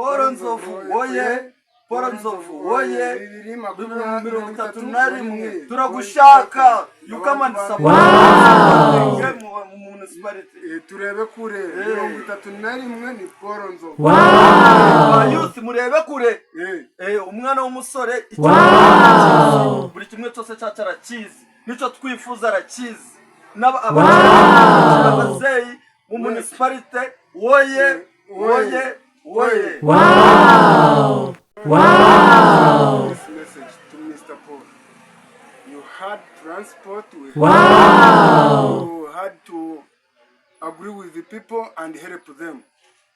Paul Nzovu woye, Paul Nzovu woye. Bibiri 31, turagushaka. You come and support mu municipality. Turebe kure. 31 ni Paul Nzovu. Ba youth, murebe kure. Umwana w'umusore icyo buri kimwe cyose cyacu arakizi, nicyo twifuza arakizi. Ababyeyi mu municipality woye, woye, woye. This message to Mr. Paul. You had transport with You had to agree with the people and help them.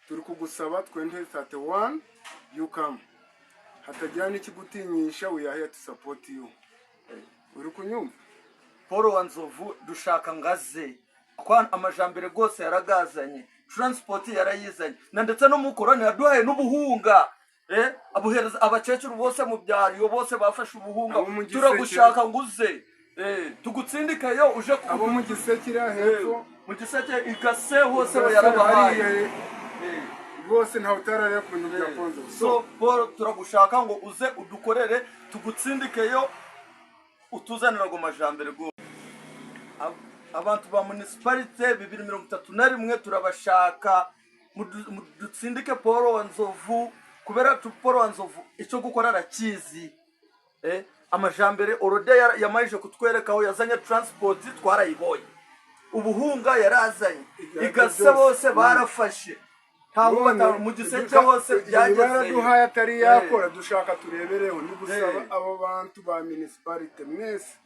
Turi kugusaba 2031, you come. Hatagira n'ikigutinyisha, we are here to support you. Uri kunyumva? Paul wa Nzovu dushaka ngaze kwa amajambere rwose yaragazanye, transport yarayizanye, na ndetse n'umukoroni yaduhaye n'ubuhunga, abuhereza abakecuru bose mu byaro, iyo bose bafashe ubuhunga. Abo mu Giseke. Turagushaka ngo uze, tugutsindikeyo uje Abo mu Gisekira hepfo. Mu Giseke, igase hose Igase yarabahaye. Hariya, rwose ntawe utarareba ku bintu bya Paul Nzovu. So Paul, turagushaka ngo uze udukorere, tugutsindikeyo, utuzanira ago majambere rwose. Abantu ba municipality 2031 turabashaka. Dutsindike Paul wa Nzovu, kubera Paul wa Nzovu icyo gukora arakizi. Amajambere orode yamayije kutwereka aho yazanye transport, twarayibonye. Ubuhunga yarazanye. Ibyo igase byose. Bose barafashe, ntaho mu Giseke hose byagezeyo. Baraduhaye atari yakora, dushaka turebereho. Ni gusaba abo bantu ba municipality mwese,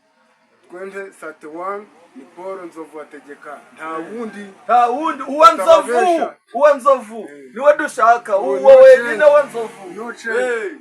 2031 ni Paul Nzovu ategeka, nta wundi. Nta wundi, uwa Nzovu. Utababesha. Uwa Nzovu niwe dushaka. Uwo Uwo no wenyine change. wa Nzovu. No change.